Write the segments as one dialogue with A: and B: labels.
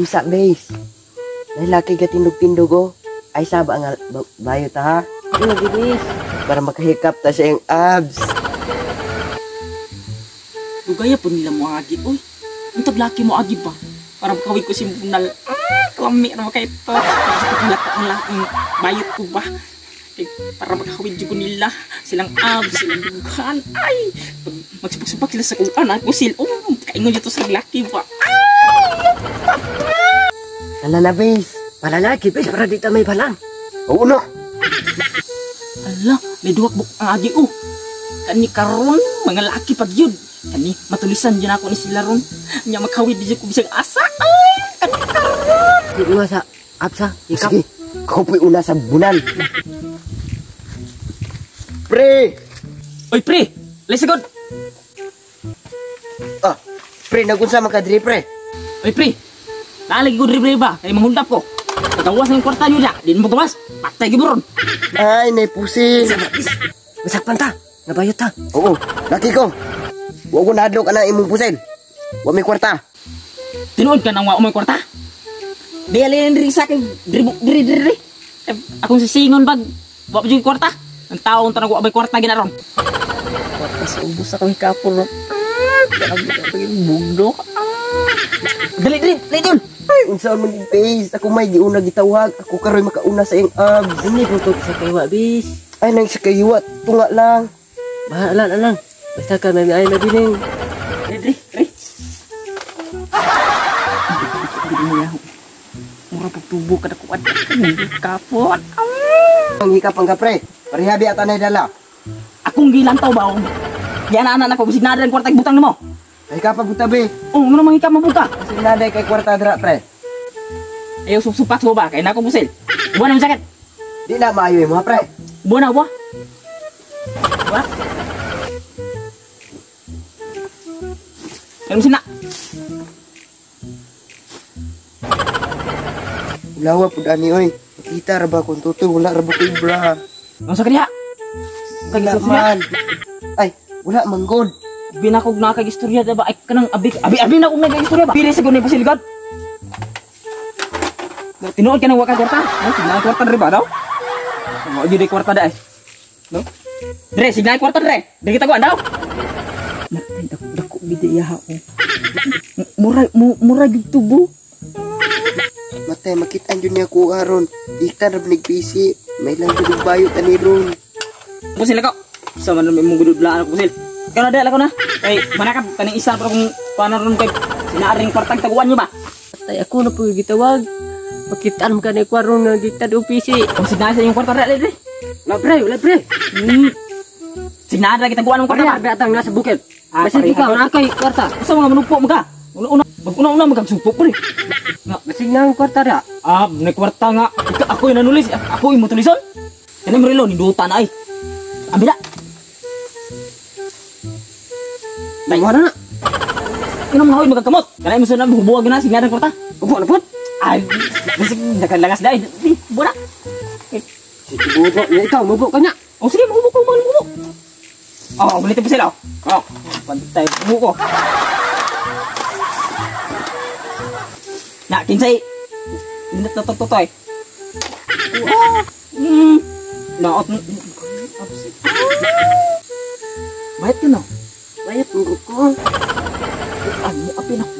A: Unsa, base? May laki ka tindog-tindog oh. Ay saba nga bayo ta ha.
B: Ano gibis?
A: Para makahikap ta sa iyang abs.
C: Lugaya po nila mo agi, uy. Ang tablaki mo agi ba? Para makawig ko si Bunal. Ah, klami na kay ito. Ang bayot ko ba? Eh, para makakawid ko nila. Silang abs, silang dughan. Ay! Magsupag-supak sila sa kuan. Ako sil. Oh, kaingon dito sa laki ba? Ay!
A: Tala na, base.
B: Palalaki bis para di ta may balang.
A: Oo na.
C: Ala, may duwak buk ang agi oh. Kani karon mga laki pag yun. Kani matulisan dyan ako ni sila ron. Nya makawid di ko bisag asa. Ay, kani karon.
B: Di nga sa absa, hikap.
A: Sige, ako po'y una sa bunal. Pre!
C: Oy pre, let's go.
A: Ah, pre, nagunsa man ka diri, pre?
C: Oy pre. Nalagi ko diri ba? Kay manghundap ko. Pagawas ng kwarta nyo da. Di mo gawas. Patay gyud ron.
A: Ay, nay pusil.
B: Masakpan ta. Nabayot ta.
A: Oo, laki ko. Wa ko nahadlok ana imong pusil. Wa may kwarta.
C: Tinuod ka nang wa mo kwarta. Di alin diri sa akin. Diri diri diri. Eh, akong sisingon bag. Wa pa jud kwarta. Ang taong tanong wa may kwarta ginaron. Kwarta sa ubos ako hikapon ron. Ah, bugdo. Ah. Dali dali, dali dun.
A: Ay, unsa man ni base? Ako may giuna gitawag. Ako karoy makauna sa iyang abs.
B: Hindi ko to sa kaywa bis.
A: Ay, nang sa kayuwat. Tunga lang.
B: Bahala na lang. Basta ka may ay nabiling.
C: Dali dali, dali. Mura pagtubo ka na kuwan. Kapon.
A: Ang hikap ang ka, pre. Parehabi at anay dala.
C: Akong gilantaw ba? Yan na anak ko, bisig na ang kwarta butang nimo.
A: Ay kapag utabi.
C: Oh, ngano man hikap mabuka?
A: Kasi naday kay kwarta dra, pre.
C: Ayaw supsupak mo ba? Kay nako pusil. Buwan ang sakit.
A: Di na maayo mo, pre.
C: Buwan na, buwa. Buwa. Ganun sina.
A: Ulawa pud ani oy. Makita ra ba kung tutoy wala ra ba koy bra.
C: Ang sakit diha.
A: Wala man. Ay, wala man god.
C: Binakog na kag istorya da ba? Ay kanang abi abi abi na kog nag-istorya ba? Pili sa gunay pusil god. Tinuod ka nang wa ka kwarta? No, signal kwarta diri ba daw? Wa gyud kwarta da eh. No? Dre, signal kwarta dre. Dre kita kuan daw. Matay dako dako bida iya ha. Mura mura gyud tubo.
A: Matay makita jud niya ko aron. Ikta ra nig PC. May lang jud bayo tani ron.
C: Pusil ako. Sa man imong gududlaan ako pusil. Kano dala ko na. Kay manakap kaning isa pero kung paano ron kay sinaaring kwartang taguan nyo ba?
B: Patay ako na po gitawag. Pakitaan mo ka na ikwarong na gitad o PC.
C: Kung signal sa inyong kwarta dre dre.
B: Wala pre, wala pre.
C: Signal ra kita guan ang kwarta.
B: Pareha atang nasa bukid.
C: Ah,
B: Basig
C: pareha.
B: ikaw na kay kwarta.
C: Sa mga manupo mo ka. Una-una, mag-una-una magkagsupo pre. Nga,
B: Basig na ang kwarta ra.
C: ah, may kwarta nga. Ika, ako yung nanulis. Ako yung mutulison. Yan ang relo, ninduta na ay. Ambil na.
B: Bay, wala na.
C: Inom nga hoy, magkakamot. Kanay mo sunod, hubuwag na, signal ang kwarta.
B: Upo na po.
C: Ay, basig, nagalagas na ay. Buwa na.
B: Sige, bubo. Ikaw, mubo ka niya.
C: Oh, sige, mahubo ko, mahubo. Oh, ulitin po sila. Oh, pantay, mahubo ko. Na, kinsay. Minat na to, eh. Oh, naot. Bayat yun, oh.
B: Bayat mo ko.
C: Ano, apin ako.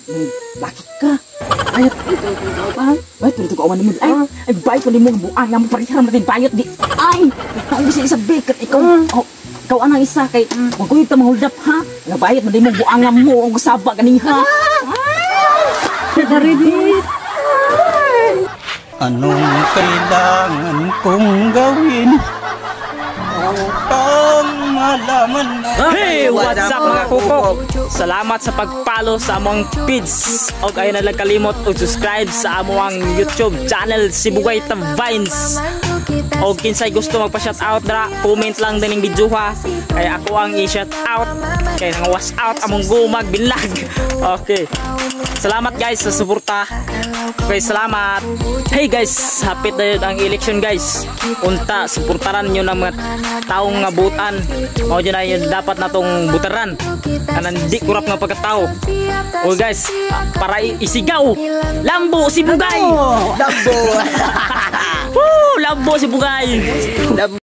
C: May laki ka.
B: Bayat ito kung kauban.
C: Bayot dito ka mo. Ay, ay bayot mo buang nga mo pareha natin bayot di. Ay, taong bisa isa bikat ikaw. Oh, ikaw anang isa kay wag ko ito hold up ha. Nga bayot mo di mo buang nga mo ang saba ganiha.
B: Dari
D: Anong kailangan kong gawin upang malaman na
C: Hey, what's up mga kuko? Salamat sa pag-follow sa among feeds. Og ayaw na lang kalimot og subscribe sa among YouTube channel Sibugay Ta Vines. Og kinsay gusto magpa-shout out dra, comment lang din ning video ha. Kaya ako ang i-shout out. Kay nang wash out among gumag bilag. Okay. Salamat guys sa suporta. Okay, salamat. Hey guys, hapit na yun ang election guys. Unta, suportaran nyo ng mga taong nga butan. O dyan na yun dapat na tong butaran. Kanan di kurap nga pagkatao. O guys, para isigaw. Lambo si Bugay.
A: Lambo.
C: Woo, lambo si Bugay.
A: Lambo.